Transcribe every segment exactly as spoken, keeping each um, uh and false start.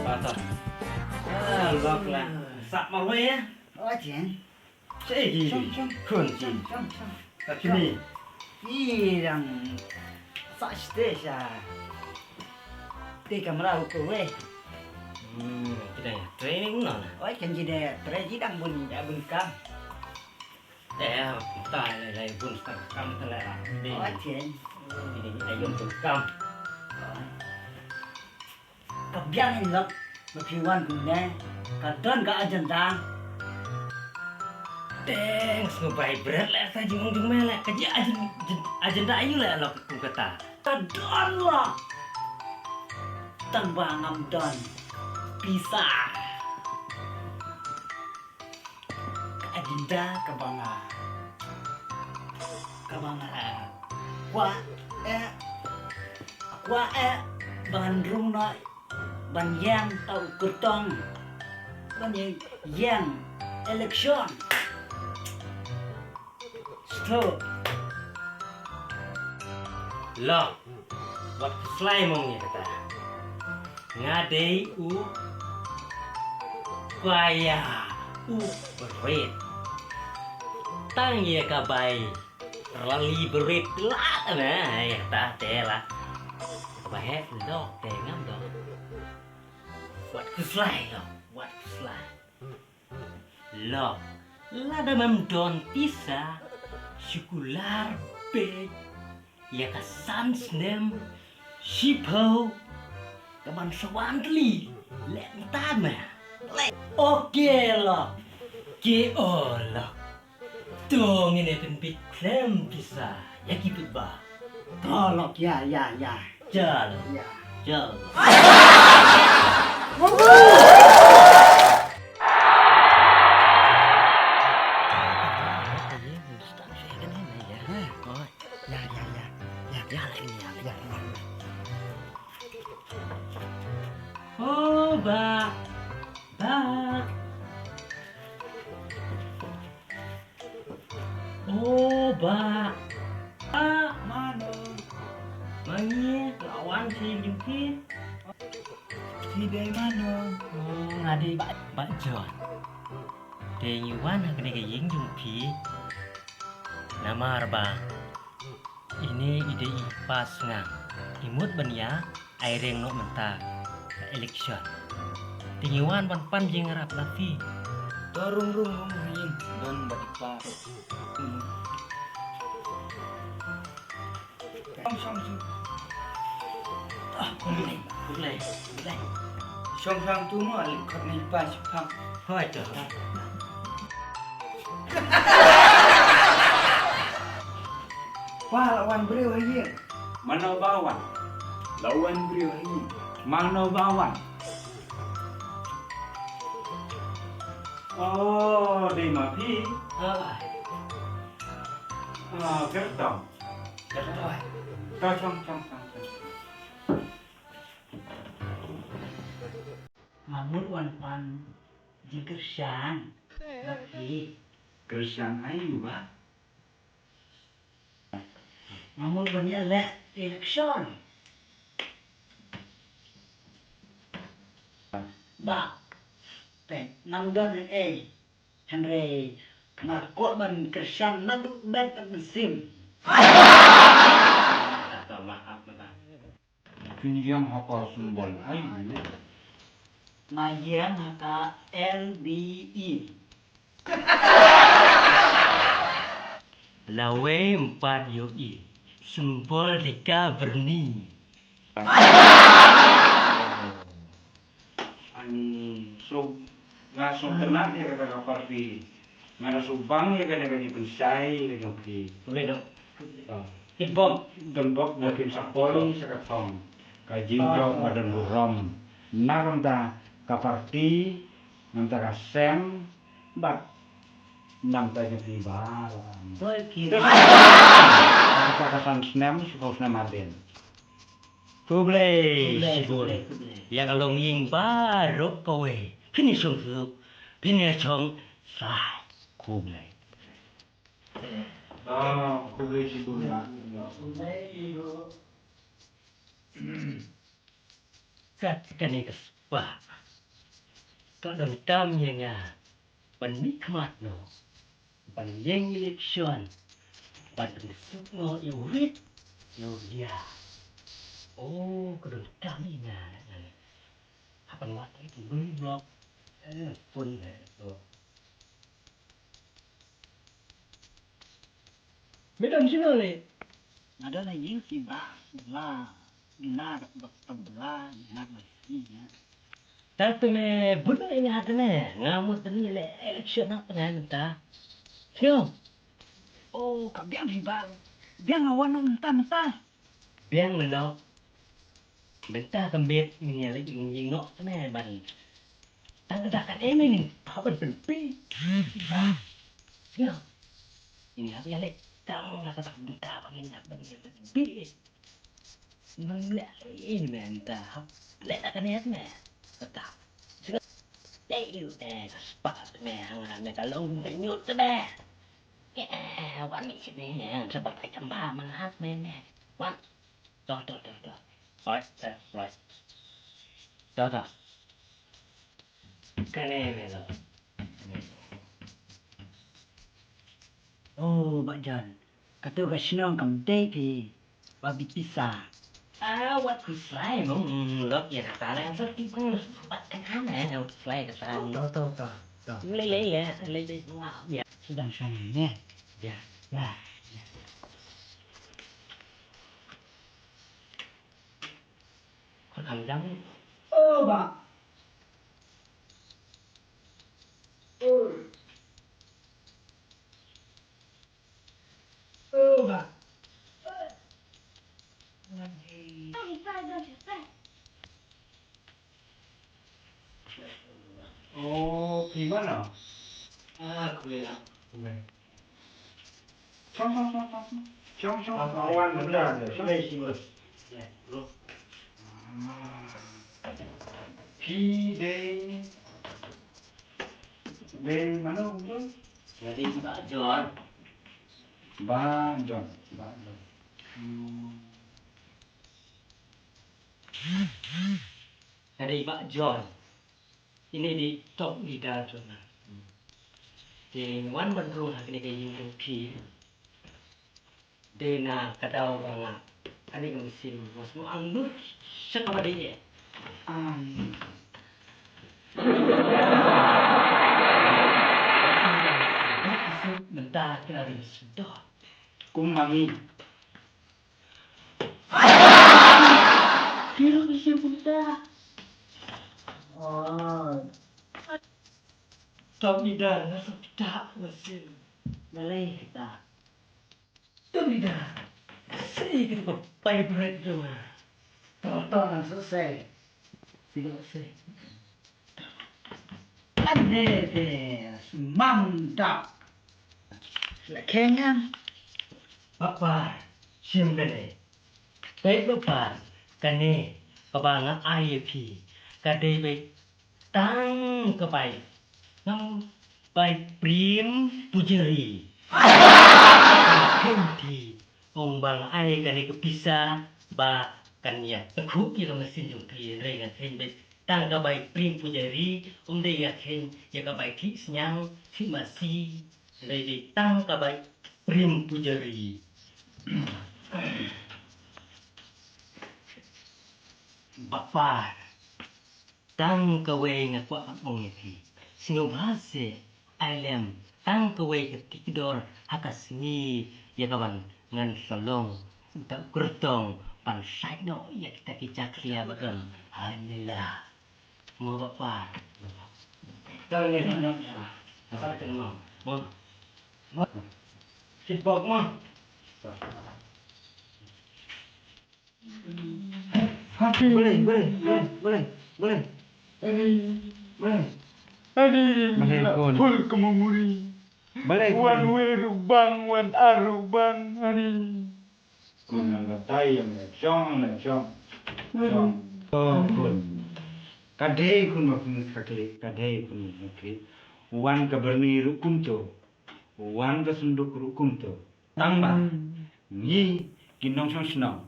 Ata. Ah, lok la. Sap ma hoi ya. Oh, Jen. Cei ki. Shong, shong. Khun ki. Shong, shong, shong. Ka kini. Ih, dang sa stage ah. Te kamra u ko wei. Hmm, kita ya training no. Oi, kan ji de training dang bun, ya bun kam. Eh, ta lai lai bun kam ta lai la. Oi, Jen. Ini ai bun kam. Ka biang in lok, ba phi wan kumne, ka don ka agenda. Teng, sngewbha bret leh sa jingong jingmeh leh, ka jingagenda aïu leh lok kum kata. Ka don lok. Tang ba ngam don pisa. Ka agenda kaba nga, kaba nga kwah eh, kwah eh ban rung noh ban ïeng tau kyrtong, ban ïeng election. Stop. Lok. Wat khuslai mong ïa kata. Nga dei u kwaya u bret. Tang ïa ka bai rali bret lat na ïa kata te la. Ba heh lok te ngam dok. Wat khuslai lok. Wat khuslai. Lok, lada mem don pisa, shu kular beit ïa ka san snem shiphew kaban sa wan tylli leh mynta ma. Okay lok, ki o lok. To ngin ïa pynbit khlem pisa ïa ki pynbah. To lok, ïa, ïa, ïa. Jal. Ïa. Jal. Oh, Bah. Bah. Oh, Bah. Bah, mano? Ma ngi la wan sha ïing jong phi. Phi dei mano? Oh, nga dei Bah, Bah John. Te ngi wan ha kane ka ïing jong phi. Namar ba ine i dei i pass nga. I mut ban ïa ai reng noh mynta ka election. Te ngi wan ban pan jingïarap na phi. To rung rung rung rung don ba i pa. Shong shong shong. Ah, khublei, khublei, khublei. Shong shong tu mo, ali khot ni pa shipang. Hoi to. Pa la wan briew ha ïing. Mano ba wan? La wan briew ha ïing. Mano ba wan? Oh, dei ma phi. Ah. Ah, kyrtong. Kyrtong. To shong shong shong shong. Nga mut wan pan jingkyrshan. Lok hi. Kyrshan aïu ba? Nga mut ban ïaleh election. Ba. Te ngam don ei. Hynrei nga kwah ban kyrshan naduh met bad mynsiem. Phin ïeng ha ka symbol aïu? Nga ïeng ha ka L B E. Lawei empat ïohi, symbol de ka byrni. Ani sub Nga sngewtynnat ïa kata ka party. Nga da sngewbang ïa kane ka jingpynshai ka jong phi. Khublei noh. Pynbok. Pynbok ba phin sa poi sha ka thong. Ka jingjop ba don burom. Na ka bynta ka party, na ka bynta ka seng, bad na ka bynta jong phi baroh. Kata ka san snem, shiphew snem hadien. Khublei shibun. Ïa ka longïing baroh kawei. Phin ïa shong suk, phin ïa shong sai. Khublei. Ah, khublei shibun. Kat kane ka spa. Ka donkam ïa nga ban mih khmat noh ban ïeng election ban pynsuk noh ïa u rit ïa u ria. O, ka donkam ïa nga. Hap ban wad ïa u block. Eh, phone eh to. Me don shano le? Nga don ha ïing, phi bah. Bla, bla, bla, bla, bla, bla. Ta te me bun ïa nga te me. Nga mut te ni le election hap nga mynta. Sio. Oh, ka biang phi bah. Biang nga wan mynta mynta. Biang me no. Mynta ka miet ngi ïa leit ngi ïeng noh te me ban. Tang da kane me ngin hap ban pynpih. Ïa. Ngin hap ïa leit tang da kata mynta ba ngin hap ban ïa pynpih. Nang leh ïa me mynta hap leh da kane me. Kata. Sila. Leh ïa me ka spah me hang me ka long me nyut me. Eh, wan ni sini me. Sebab ai kamba man hap me me. Wan. To, to, to, to. Oi, eh, oi. To, to. Kane me lo. Oh, Bah John. Katu ka shnong kam dei phi. Ba bi pisa. Ah, wat pisa mo. Lok ïa kata la sa ti pun. Wat kan ana, wat pisa kata. To, to, to, to. Lei, lei, lei, lei, lei. Ya. Sedang sana ne. Ya. Ya. Kon am jam. Oh, ba. Oh. Oh, ba. Oh, phi wan ah? Ah, khublei lah. Khublei. Shong, shong, shong, shong. Shong, shong. Ah, wan mynta. Khublei, khublei. Phi dei, dei mano, John? Nga dei Bah John. Bah John, Bah John. Hmm. Nga dei Bah John. Ine dei top leader jong nga. Te nga wan ban rung ha kane ka ïing jong phi. Dei na ka daw ba nga kane ka mynsiem nga sngewbha lut sha kaba dei. Am. Mynta ka ri sdot. Kum ma ngi. Ki ruh ki sngewbha. Oh. Top leader, nga sngewthuh, nga sngewthuh. Balei kata? Top leader, sa ïa kata ka vibrate jong nga. To, to, ngan sngewsih. Sngewsih. Ane te, smam dak. La khengan. Papa, shim kane. Peit Papa, kane kaba nga ai ïa phi ka dei beit tang ka bai, tang bai prim pujari. Khein phi ong ba nga ai kane ka pisa ba kan ïa takhuh ïa ka masin jong phi, hynrei nga khein beit tang ka bai prim pujari, ym dei nga khein ïa ka bai thih sniang thih masi, hynrei dei tang ka bai prim pujari. Bapa, tang kawei nga kwah ban ong ïa phi. Sngewbha seh, ai lem tang kawei ka tikdor ha ka sngi ïa kaban ngan sa long uta u kyrtong ban sait noh ïa kita ki jakhlia ba don ha nylla. Mo bapa. Tang ne. Mo. Mo. Sitbok mo. Balei, balei, balei, balei, balei. Balei. Balei, khun. Full ka memory. Balei, khun. Wan wei ruh bang, wan ar ruh bang, ari. Khun, nang katai ïa me, shong, me shong. Shong. To, khun. Ka dei khun ma khun ka kli, ka dei khun ma khun ka kli. Wan ka byrni ruh kumto. Wan ka synduk ruh kumto. Tang ba ngi ki nongshong shnong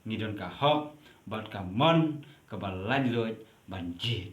ngi don ka hok bad ka mon kaba laitluid ban jied.